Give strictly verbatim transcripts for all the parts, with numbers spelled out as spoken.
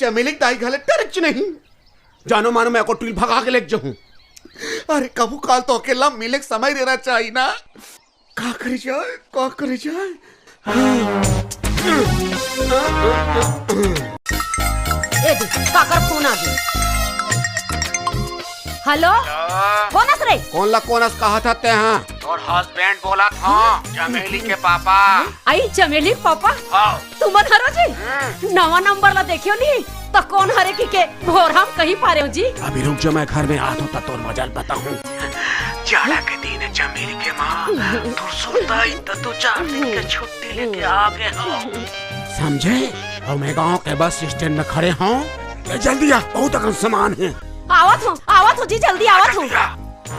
चमेली के दाई घले टरच नहीं। जानो मानो मैं एको टुरी ल भगा के लेके जाहूं। अरे कभू काल तो अकेला मिले के समय देना चाहिए ना। का करे जाए, का करे जाए? ए दे, काकर फोन आ गे। हेलो? कोन अस रे? कोन ला कोन अस कहत हस तें? तोर हस्बैंड बोलत हंव, चमेली के पापा। आई चमेली के पापा? हव। तुमन हरो जी? हम्म। नवा नंबर ला देखेव नी, त कोन हरे कहिके भोरहा म कहि पारेंव जी। अभी रुक जा, मैं घर में आत हंव, त तोर मजा ल बताहूं। जाड़ा के दिन हे चमेली के मां, तोर सुरता ही त दू चार दिन के छुट्टी लेके आ गे हंव। समझे? अउ मैं गांव के बस स्टैंड में खड़े हंव। ए, जल्दी आ, बहुत अकन सामान हे। आवत हंव, आवत हंव जी, जल्दी आवत हंव। जल्दी आ।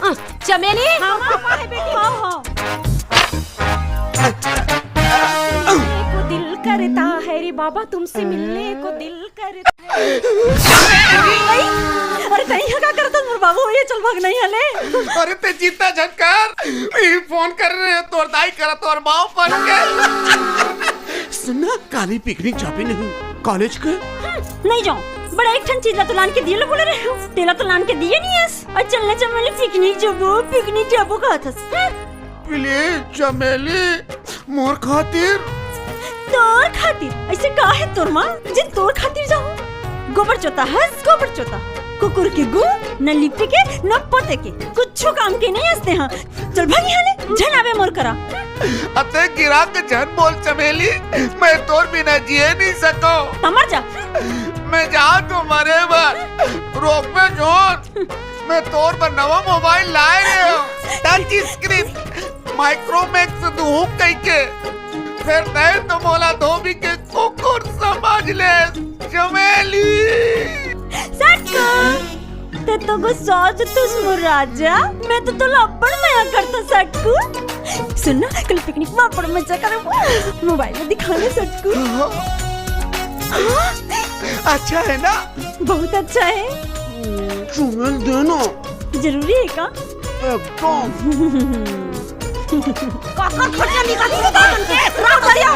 अ, चमेली। हाँ, हाँ, हाँ, है बेटी, हाँ, हाँ। को दिल करता है रे बाबा, तुमसे मिलने को दिल करता है। अरे, तैं इहाँ का करत हस मोर बाबू? ये चल भाग नहीं हले। अरे, तें चिंता झन कर, मैं फोन करे रहेंव, तोर दाई करा, तोर बाऊ बन के। सुन ना, काली पिकनिक जाबे नहीं कॉलेज के? हम्म, नहीं जांव। बड़ा एक ठन चीज ला तो लान के दिए ल बोले रहेंव, तेला तो लान के दिए नहीं हस। अउ चल ना चमेली, पिकनिक जाबो, पिकनिक जाबो कहत हस। हम्म। प्लीज चमेली, मोर खातिर। तोर खातिर? अइसे का हे तोर मां, जे तोर खातिर जाहूं? गोबर चोता हस, गोबर चोता। कुकुर के गू, न लिपे के, न पोते के, कुछू काम के नहीं हस तें हा। चल भाग इहाँ ले, झन आबे मोर करा। अते गिरा के झन बोल चमेली, मैं तोर बिना जिए नहीं सकंव। त मर जा। मैं जात हंव मरे बर, रोकबे झन। मैं तोर बर नवा मोबाइल लाए रहेंव, टच स्क्रीन, माइक्रोमैक्स दुहूं कहिके। फेर तें तो मोला धोबी के कुकुर समझ लेस, चमेली। सटकू, तें तो गुस्सा जतस मोर राजा, मैं तो तोला अब्बड़ मया करथंव सटकू। सुन ना, कल पिकनिक में अब्बड़ मजा करबो। मोबाइल में दिखा दे सटकू। अच्छा हे ना? बहुत अच्छा हे। चुम्बन देना। जरूरी हे का? एकदम। काकर खर्चा निकाल दे, राम भैया।